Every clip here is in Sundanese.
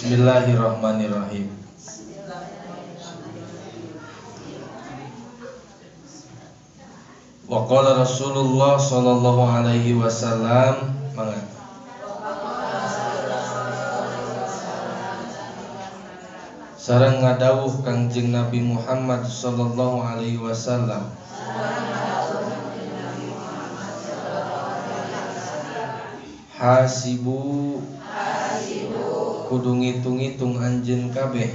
Bismillahirrahmanirrahim. Wa qala Rasulullah sallallahu alaihi wasallam mangga. Sareng ngadawuh Kangjeng Nabi Muhammad sallallahu alaihi wasallam. Hasibu kudu ngitung-ngitung anjeun kabeh.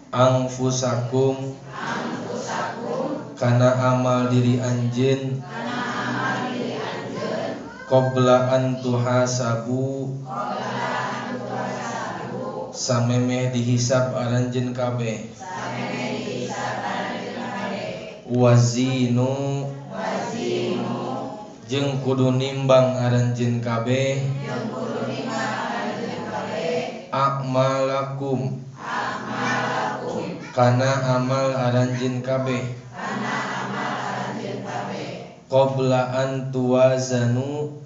Angfusakum kana amal diri anjeun. Qabla an tuhasabu samemeh dihisab aranjeun kabeh. Wazinu jeung kudu nimbang aranjeun kabeh. A'malakum kana amal aranjeun kabeh. Qabla an tuwazanu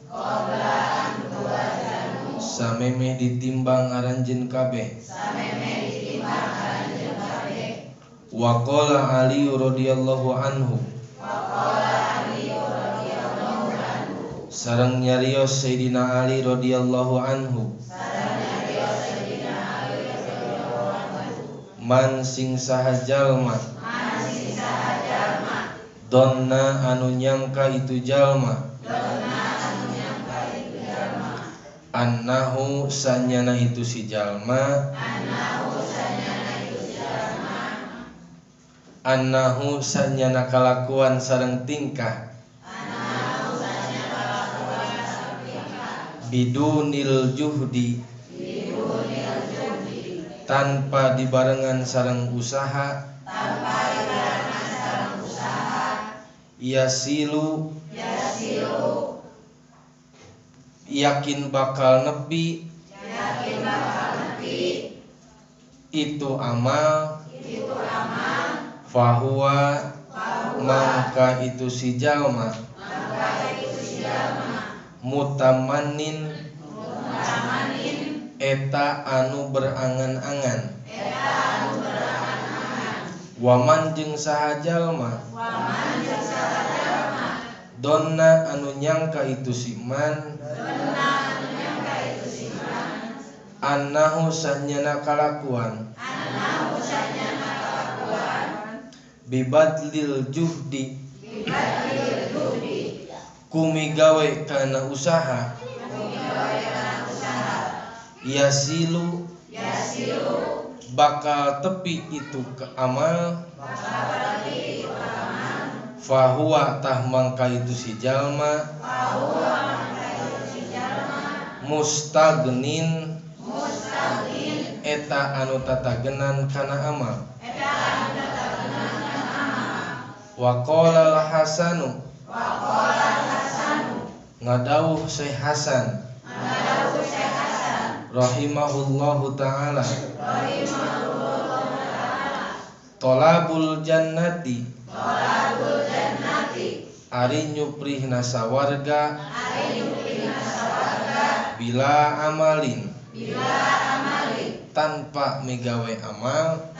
samemeh ditimbang aranjeun kabeh. Wa qala Ali radhiyallahu anhu sareng nyarios Sayyidina Ali radhiyallahu anhu. Man sing saha jalma donna anu nyangka itu jalma annahu sanyana itu si jalma annahu sanyana kalakuan sareng tingkah bidunil juhdi tanpa dibarengan sareng usaha yasilu yakin bakal nepi itu amal fahuwa mangka itu si jalma mutamanin eta anu berangan-angan waman jeung saha jalma donna anu nyangka itu si man annahu sanyana kalakuan bibadlil juhdi kumigawe kana usaha yasilu bakal tepi itu ke amal fahuwa tah mangka itu si jalma mustagnin eta anu tatagenan kana amal. Wa qala al-Hasanu ngadawuh Syekh Hasan rahimahullahu ta'ala tolabul jannati ari nyuprihna sawarga bila amalin tanpa migawe amal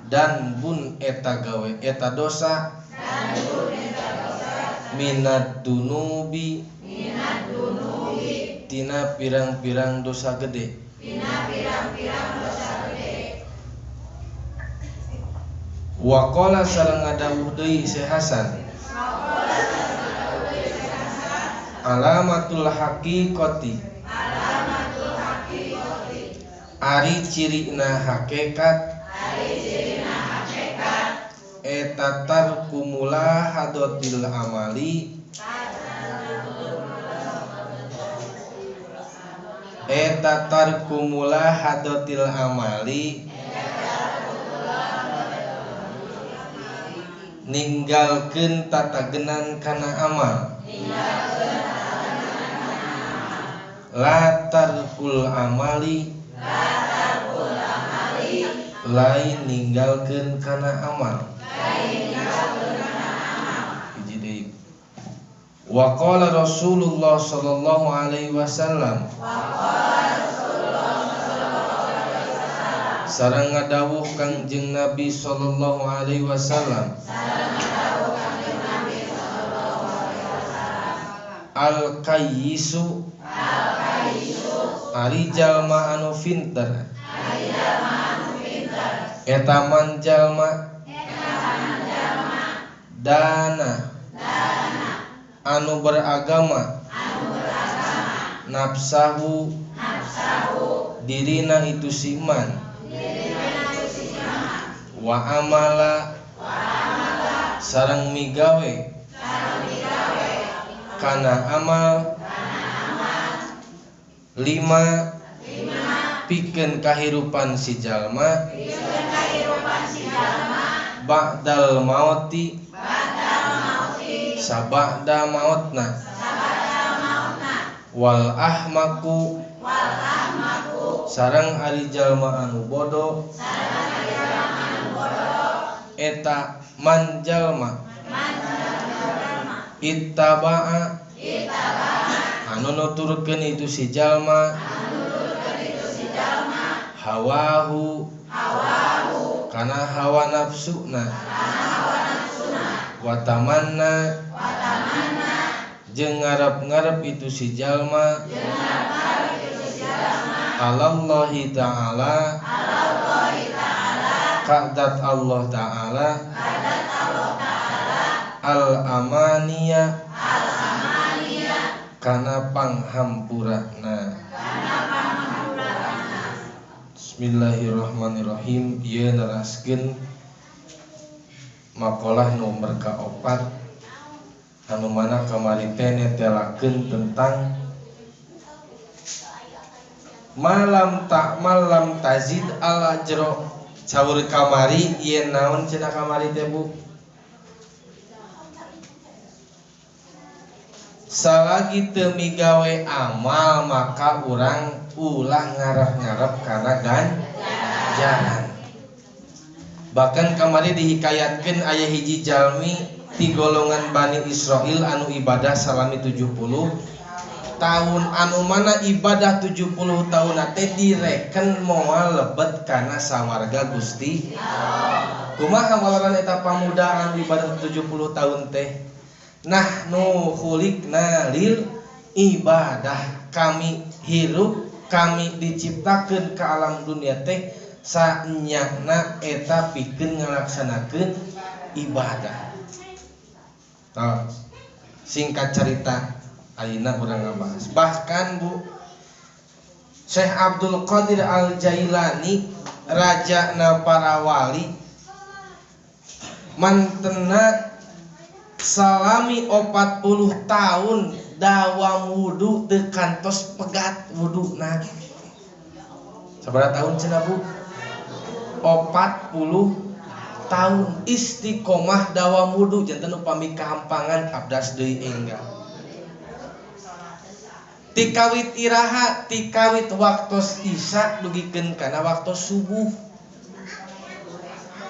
dan bun eta gawe eta dosa minad dunubi tina pirang-pirang dosa gede. Wa qala sareng ngadawuh deui Syekh Hasan alamatul haqiqati ari cirina hakikat eta tarku mulahadatil amali eta tarku mulahadatil amali ninggalkeun tatagenan kana amal la tarkul amali lain ninggalkeun kana amal. Hiji deui. Wa qala Rasulullah sallallahu alaihi wasallam sareng ngadawuh Kangjeng Nabi sallallahu alaihi wasallam al kayyisu ari jalma anu pinter eta man jalma dana anu beragama nafsahu dirina itu siman wa amala sareng migawe kana amal lima pikeun kahirupan si jalma ba'dal mauti sabada mautna wal ahmaku sareng ari jalma anu bodoh eta man jalma ittaba'a anu nuturkeun itu si jalma hawahu kana hawa nafsuna wa tamanna jeung ngarep-ngarep itu si jalma alallahi ta'ala ka'dat Allah ta'ala al-amaniya kana panghampurana. Bismillahirrahmanirrahim. Ieu neraskeun makalah nomor ka-4 anu mana kamari teh netelakeun tentang malam tak malam tazid al ajro. Saur kamari ieu naon cenah kamari teh Bu? Salagi teu migawe amal maka urang ulah ngarep-ngarep kana ganjaran. Bahkan kamari dihikayatkeun aya hiji jalmi ti golongan Bani Israil anu ibadah salami 70 tahun, anu mana ibadah 70 tahun teh direken moal lebet kana sawarga Gusti. Kumaha malaran eta pamuda anu ibadah 70 tahun teh? Nahnu khuliqna lil ibadah, kami hirup, kami diciptakeun ke alam dunia teh sanyana eta pikeun ngalaksanakeun ibadah. Tah, singkat cerita ayeuna urang ngabahas. Bahkan Bu, Syekh Abdul Qadir Al Jailani rajana para wali mantena salami 40 tahun dawam wudu teu kantos pegat wuduna. Sabaraha tahun cenah Bu? 40 tahun istiqomah dawam wudu, janten upami kahampangan abdas deui enggal. Tikawit iraha, tikawit waktos isya dugikeun kana waktos subuh.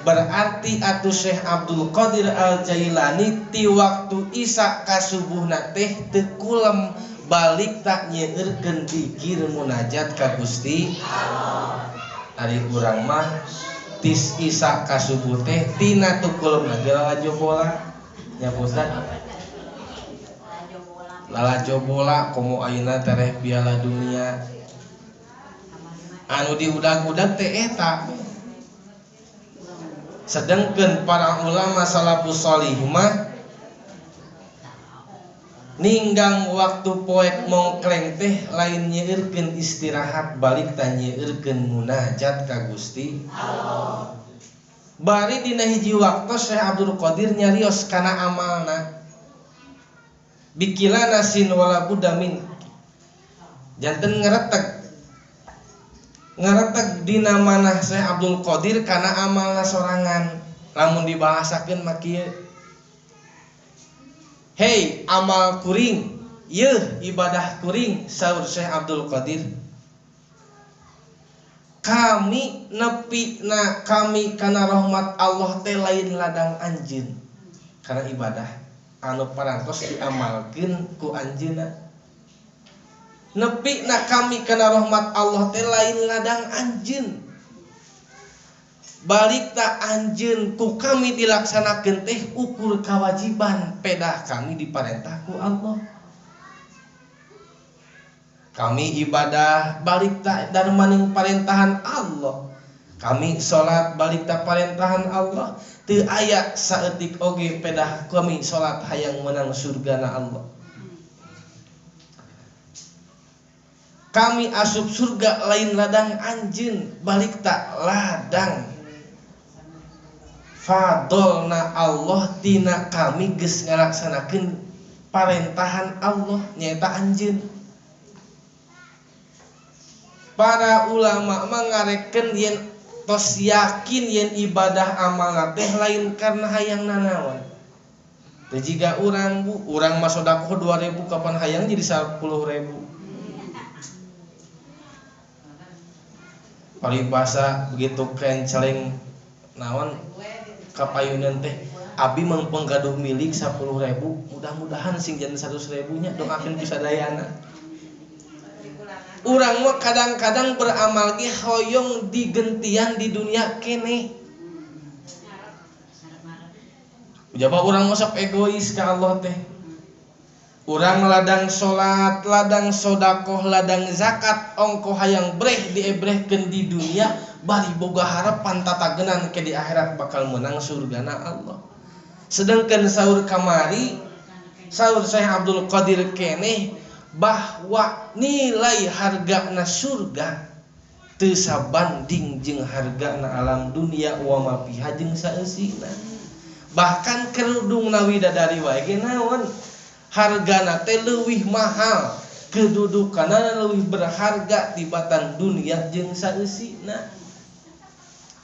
Berarti atuh Syekh Abdul Qadir Al Jailani ti waktu isya ka subuhna teh teu kulem balik tak nyeurkeun zikir munajat ka Gusti Allah. Ari urang mah tis isya ka subuh teh tina teu kulem lagi lalajo bola nya Ustaz. Lalajo bola komo ayeuna tereh Piala Dunia. Anu diudag-udag teh eta. Sedangkan para ulama salafus sholih mah ninggang waktu poek mongkleng teh lain nyeurkeun istirahat balik tah nyeurkeun munajat ka Gusti Allah. Bari dina hiji waktu Syekh Abdul Qadir nyarios kana amalna. Bikila nasin wala budamin. Janten ngeretek. Ngeretek dina manah Syekh Abdul Qadir kana amalna sorangan. Lamun dibahasakeun mah kieu. Hei amal kuring, yeuh ibadah kuring saur Syekh Abdul Qadir. Kami nepi na kami kana rahmat Allah teh lain ladang anjeun kana ibadah. anu parantos diamalkeun ku anjeunna. Nepi na kami kana rahmat Allah teh lain ladang anjeun. Balik tak anjeun ku kami dilaksanakeun teh ukur kewajiban pedah kami diparentah ku Allah. Kami ibadah balik tak darmaning parentahan Allah. Kami salat balik tak parentahan Allah. Teu aya saeutik oge pedah kami salat hayang menang surgana Allah. Kami asup surga lain ladang anjeun, balik tak ladang fadolna Allah tina kami geus ngalaksanakeun parentahan Allah nyaeta anjeun. Para ulama mangarekeun yen tos yakin yen ibadah amalna teh lain karena hayang nanaon. Teu jiga urang bu, urang mah sedekah 2000 kapan hayang jadi 10.000. Paribasa begitu kenceleng naon kapayunan teh abi mangpeng gaduh milik 10.000, mudah-mudahan sing janten 100.000 nya doakeun ku sadayana. Urang mah kadang-kadang beramal ge hoyong digentian di dunia keneh. Jaba urang mah sok egois ka Allah teh. Urang ladang salat, ladang sodakoh, ladang zakat, ongko hayang breh diebrehkeun di dunia, bari boga harapan tatagenan ke di akhirat bakal menang surgana Allah. Sedangkan saur kamari, saur Syekh Abdul Qadir keneh bahwa nilai hargana surga teu sabanding jeung hargana alam dunia wa ma fiha jeung saeusina. Bahkan kerudungna widadari wae ge naon? Hargana teh leuwih mahal, kedudukanna leuwih berharga tibatan dunia jeung saeusina.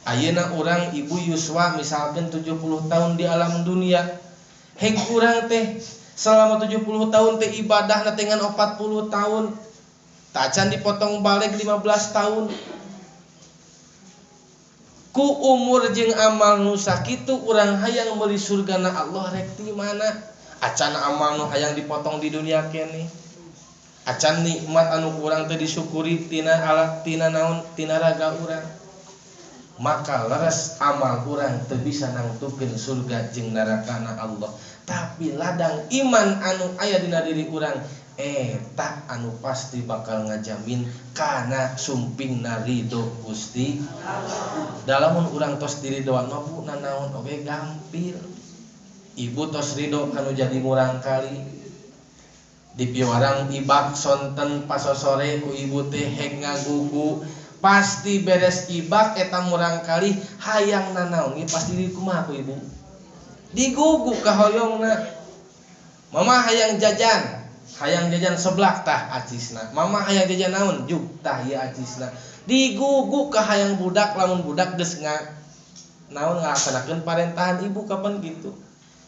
Ayeuna urang Ibu Yuswa misalkan 70 tahun di alam dunia, heg urang teh selama 70 tahun teh ibadahna teh ngan 40 tahun, tacan dipotong balik 15 tahun. Ku umur jeung amal nu sakitu urang hayang meuli surgana Allah rek ti mana? Acan amal nu hayang dipotong di dunia keneh. Acan nikmat anu kurang teu disyukuri tina alat tina naon tina raga urang. Maka leres amal urang teu bisa nangtukeun surga jeung nerakana Allah. Tapi ladang iman anu aya dina diri urang eta anu pasti bakal ngajamin kana sumpingna ridho Gusti Allah. Dalamun urang tos diridoan mah bu nanaon oge gampil. Ibu tos ridho kanu jadi murang kali dipiwarang ibak sonten pasosore ku ibu teh heg ngagugu pasti beres ibak eta murang kali hayang nanaon ge pasti di kumaha ku ibu digugu kahoyongna. Mama hayang jajan seblak tah acisna, mama hayang jajan naon juk tah ieu acisna, digugu ka hayang budak lamun budak geus naon ngalaksanakeun parentahan ibu kapan gitu.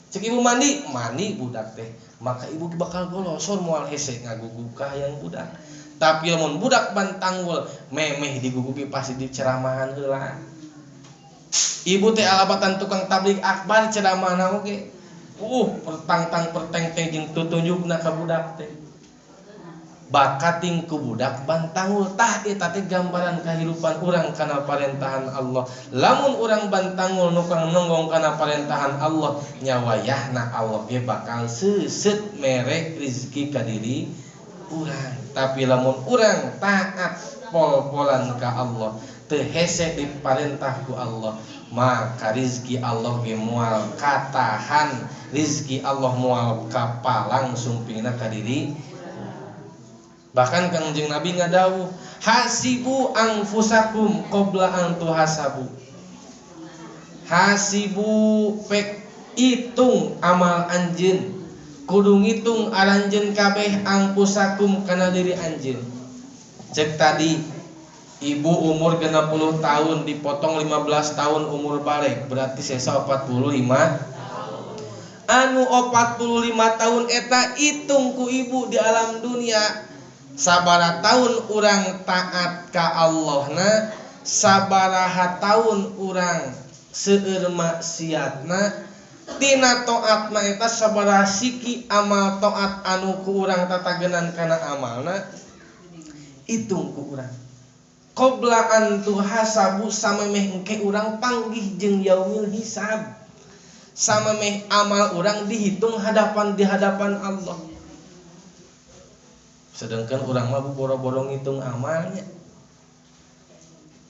Cek ibu mandi, mandi budak teh, maka ibu bakal golosor moal hese ngagugu ka hayang budak. Tapi lamun budak bantanggul memeh digugugi pasti diceramahan heula. Ibu teh alabatan tukang tabligh akbar ceramahna oge. Pertangtang pertengteng jeung tutunjukna ka budak teh. Bakating ku budak bantanggul tah eta teh gambaran kahirupan urang kana parentahan Allah. Lamun urang bantanggul nukang nonggong kana parentahan Allah, nyawayahna Allah ge bakal seuseut mere rezeki ka diri urang. Tapi lamun urang taat pol-polan ka Allah, teu hese diparentah ku Allah, maka rizki Allah ge moal katahan, rizki Allah moal kapalang sumpingna ka diri. Bahkan Kangjeng Nabi ngadawuh, hasibu anfusakum qabla an tuhasabu. Hasibu pek hitung amal anjeun, kudu ngitung aranjeun kabeh anfusakum kana diri anjeun. Cek tadi ibu umur 60 tahun dipotong 15 tahun umur balik, berarti sesa 45 tahun. Anu 45 tahun eta hitung ku ibu di alam dunia. Sabaraha tahun urang taat ka Allahna, sabaraha tahun urang seueur maksiatna, Tina taatna eta sabaraha siki amal taat anu ku urang tatagenan kana amalna hitung ku urang. Qabla an tuhasabu samemeh engke urang panggih jeung yaumil hisab. Samemeh amal urang dihitung hadapan di hadapan Allah. Sedangkan urang mah boro-boro ngitung amalnya.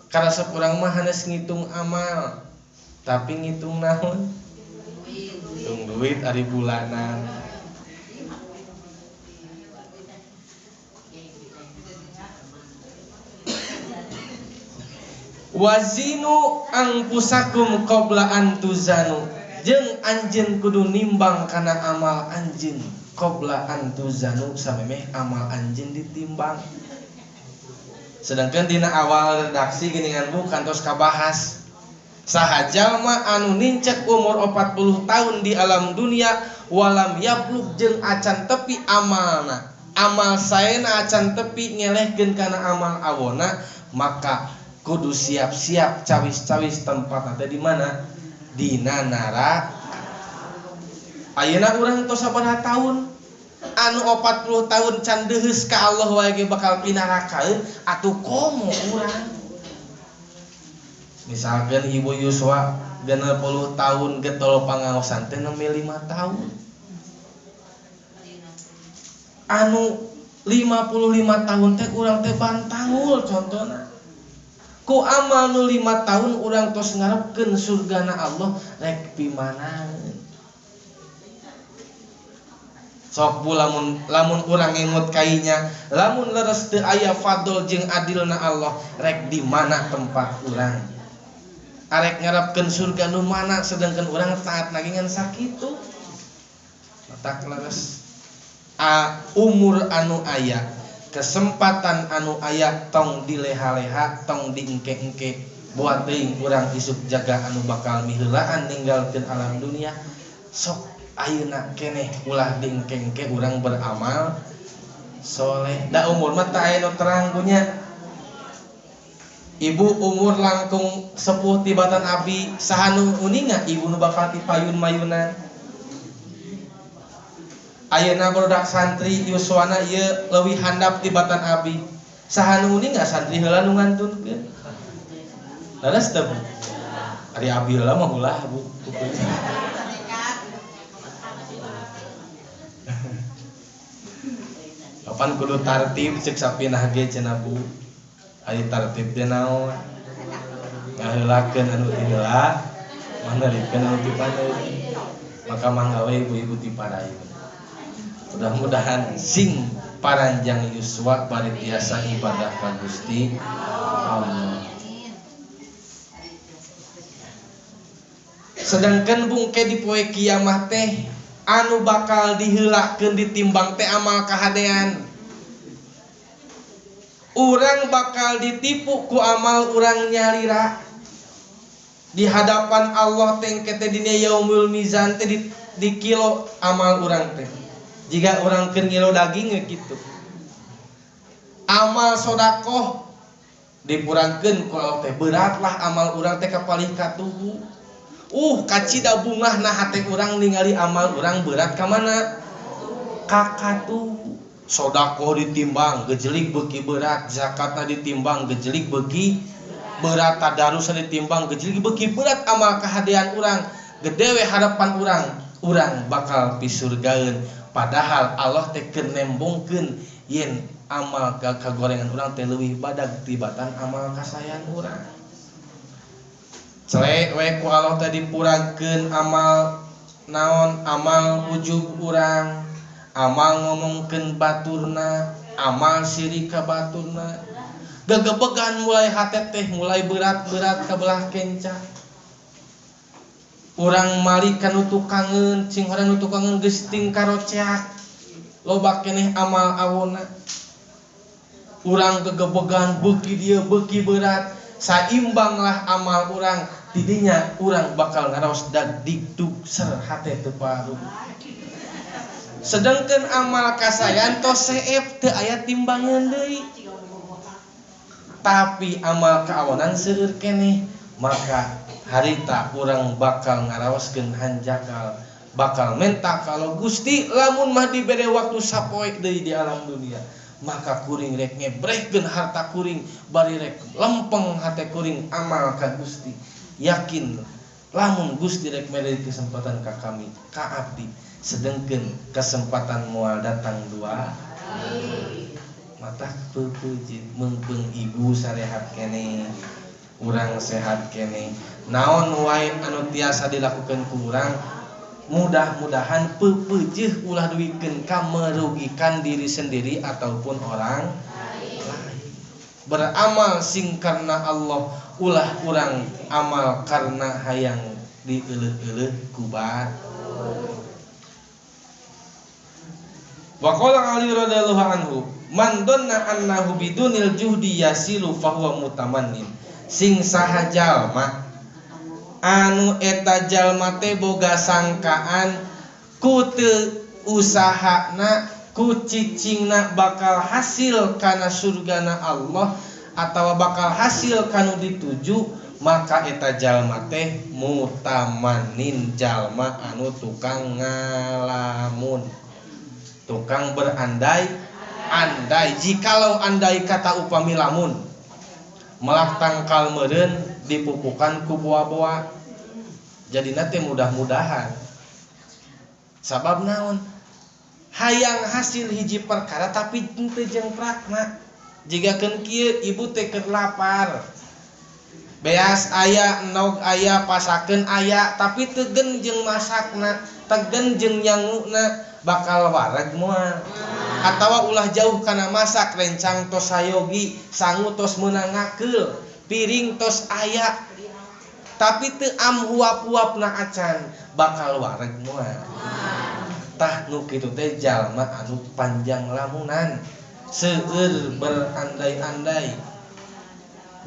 Karasep urang mah hanes ngitung amal, tapi ngitung naon? Ngitung duit ari bulanan. Wazinu angpusakum qabla an tuzanu. Jeung anjeun kudu nimbang kana amal anjeun qabla an tuzanu samemeh amal anjeun ditimbang. Sedangkan dina awal redaksi geuningan bu kantos kabahas. Saha jalma anu nincek umur 40 tahun di alam dunia walam yablug jeung acan tepi amalna. Amal saena acan tepi ngelehkeun kana amal awona, maka kudu siap-siap cawis-cawis tempatna teh di mana? Dina neraka. Ayeuna urang tos sabaraha tahun? Anu 40 tahun can deuheus ka Allah wae ge bakal pinarakaeun atuh komo urang. Misalkan Ibu Yuswa 60 tahun getol pangaosan teh nembe 5 tahun. Anu 55 tahun teh urang teh bantangul contohna. Ku amal nu 5 tahun urang tos ngarepkeun surgana Allah rek pimanaeun. Sok bu lamun urang ngemut kainya, lamun leres teu aya fadl jeung adilna Allah rek di mana tempat urang. Arek ngarepkeun surga nu mana sedangkan urang taat lagi ngan sakitu. Tak leres. Umur anu aya, kesempatan anu aya tong dileha-leha, tong diengke-engke. Buat teuing urang isuk jaga anu bakal miheulaan ninggalkeun alam dunia. Sok ayeuna keneh ulah diengke-engke urang beramal soleh. Da umur mah teu aya nu terang punya. Ibu umur langkung sepuh tibatan abdi, saha nu uninga ibu nu bakal tipayun-mayunan. Ayeuna barudak santri yuswana ieu leuwih handap tibatan abdi. Saha nu uninga santri heula nu ngantunkeun. Leres teu Bu? Ari abdi heula mah ulah Bu. Kapan kudu tartib ceuk sapinah ge cenah Bu. Ari tartib teh naon? Ngaheulakeun anu ti heula, manarikeun anu ti paneut. Maka mangga we ibu-ibu ti parayun. Mudah-mudahan sing paranjang yuswa bari tiasa ibadah ka Gusti Allah. Sedangkan bungke di poe kiamah teh anu bakal diheulakeun ditimbang teh amal kahadean. Urang bakal ditipu ku amal urang nyalira. Di hadapan Allah teh engke teh dina yaumul mizan teh di kilo amal urang teh. Jika urang keur ngilo daging we kitu. Amal sodakoh dipurangkeun ku Allah teh beratlah amal urang teh kapalih katuhu. Kacida bungahna hate urang ningali amal urang berat ka mana? Ka katuhu. Sodakoh ditimbang gejelik beuki berat, zakatna ditimbang gejelik beuki berat, tadarusna ditimbang gejelik beuki berat amal kahadean urang. Gede we harapan urang, urang bakal pisurgaeun. Padahal Allah teh keur nembongkeun yen amal kagorengan urang teh leuwih badag tibatan amal kasayan urang. Celek we ku Allah teh dipurangkeun amal naon, amal ujub urang, amal ngomongkeun baturna, amal sirik ka baturna. Gegebegan mulai hate teh mulai berat-berat ka belah kenca. Urang malik ka nu tukangeun, cing urang nu tukangeun geus ting karoceak. Loba keneh amal awona. Urang gegebegan beuki dieu beuki berat, saimbanglah amal urang, tidinya urang bakal ngaraos dag digdug ser hate teu paru. Sedangkan amal kasayan tos seep teu aya timbangan deui. Tapi amal kaawonan seueur keneh. Maka harita urang bakal ngaraoskeun hanjakal, bakal menta kalau Gusti lamun mah dibere waktu sapoe deui di alam dunia, maka kuring rek ngebrehkeun harta kuring, bari rek lempeng hate kuring amal ka Gusti. Yakin lamun Gusti rek mere kesempatan ka kami, ka abdi, sedengkeun kesempatan moal datang dua. Mata peupeujit meungpeung ibu sarehat keneh, urang sehat keneh. Naon wae anu tiasa dilakukeun ku urang, mudah-mudahan peupeujeuh ulah duikeun ka merugikan diri sendiri ataupun orang lain. Beramal sing karena Allah, ulah urang amal karena hayang dieuleuh-euleuh ku batur. Wa qala Ali radhiyallahu anhu, man dhanna annahu bidunil juhdi yasilu fahuwa mutamannin. Sing saha jalma anu eta jalma teh boga sangkaan ku teu usahana ku cicingna bakal hasil kana surgana Allah atawa bakal hasil kanu dituju, maka eta jalma teh mutamanin, jalma anu tukang ngalamun, tukang berandai-andai. Jikalau andai kata upami lamun melak tangkal meureun dipupukan ku boa-boa, jadina teh mudah-mudahan. Sabab naon? Hayang hasil hiji perkara tapi teu jeung prakna. Jigakeun kieu ibu teh keur lapar, beas aya, endog aya, pasakeun aya, tapi tegen jeung masakna, tegen jeung nyanguna, bakal wareg moal. Atawa ulah jauh kana masak, rencang tos sayogi, sangu tos meunang ngakeul, piring tos aya, tapi teu amhuap-huapna acan, bakal wareg moal. Tah nu kitu teh jalma anu panjang lamunan, seueur berandai-andai.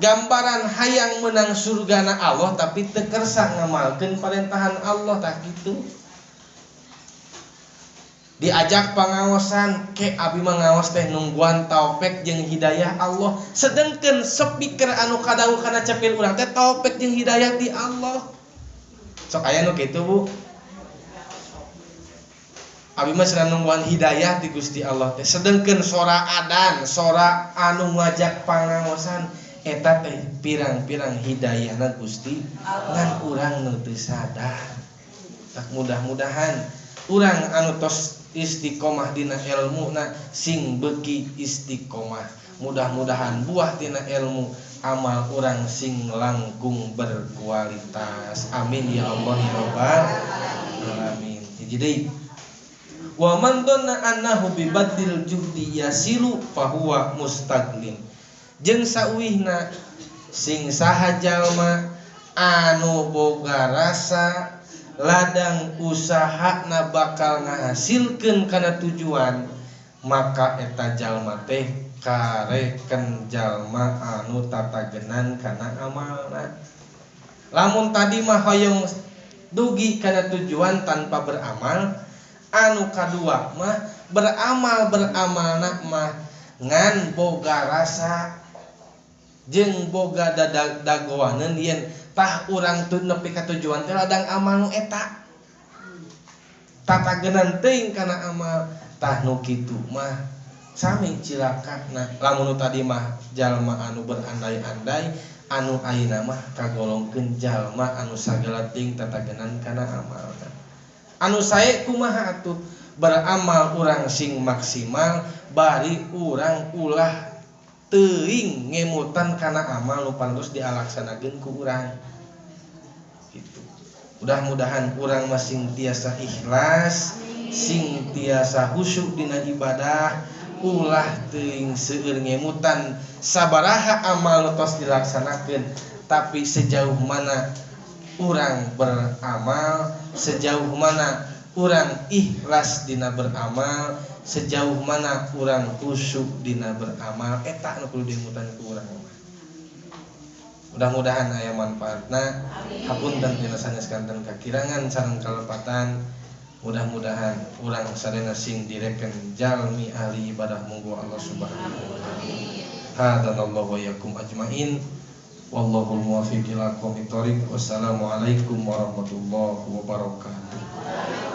Gambaran hayang menang surgana Allah tapi teu kersa ngamalkeun parentahan Allah, tah kitu. Diajak pangaosan, ke abi mah ngaos teh nungguan taufik jeung hidayah Allah, sedengkeun speaker anu kadau kana cepil urang teh taufik jeung hidayah di Allah. Sok aya nu kitu Bu. Abi mah cenah nungguan hidayah di Gusti Allah teh, sedengkeun sora adan, sora anu ngajak pangaosan eta teh pirang-pirang hidayahna Gusti ngan urang nu teu sadar. Tak mudah-mudahan urang anu tos istiqomah dina ilmuna sing beuki istiqomah. Mudah-mudahan buah dina ilmu amal urang sing langkung berkualitas. Amin ya Allah ya rabbal alamin. Hiji deui, wa man dhanna annahu bibadil juhdi yasilu fahuwa mustaghlin. Jeung sauwihna sing saha jalma anu boga rasa ladang usahana bakal ngahasilkeun kana tujuan, maka eta jalma teh kareken jalma anu tatagenan kana amalna. Lamun tadi mah hoyong dugi kana tujuan tanpa beramal, anu kadua mah beramal beramalna mah ngan boga rasa jeung boga dagoaneun yen tah urang teu nepi ka tujuan teh ladang amal nu eta. Tatagenan teuing kana amal, tah nu kitu mah sami cilakana. Lamun nu tadi mah jalma anu berandai-andai, anu ayeuna mah kagolongkeun jalma anu sagala teuing tatagenan kana amalna. Anu sae kumaha atuh? Beramal urang sing maksimal bari urang ulah teuing ngemutan kana amal nu pantes dialaksanakeun ku urang. Gitu. Mudah-mudahan urang mah sing tiasa ikhlas, sing tiasa khusyuk dina ibadah, ulah teuing seueur ngemutan sabaraha amal nu tos dilaksanakeun, tapi sejauh mana urang beramal, sejauh mana urang ikhlas dina beramal, sejauh mana urang khusyuk dina beramal, eta nu kudu dimutan ku urang mah. Mudah-mudahan aya manfaatna. Hapunten dina sanes kanten kakirangan sareng kalepatan. Mudah-mudahan urang sadayana sing direken jalmi ahli ibadah munggu Allah Subhanahu wa taala. Hadanallahu wa iyyakum ajmain. Wallahul muwaffiq ila aqwamit thoriq. Wassalamualaikum warahmatullahi wabarakatuh.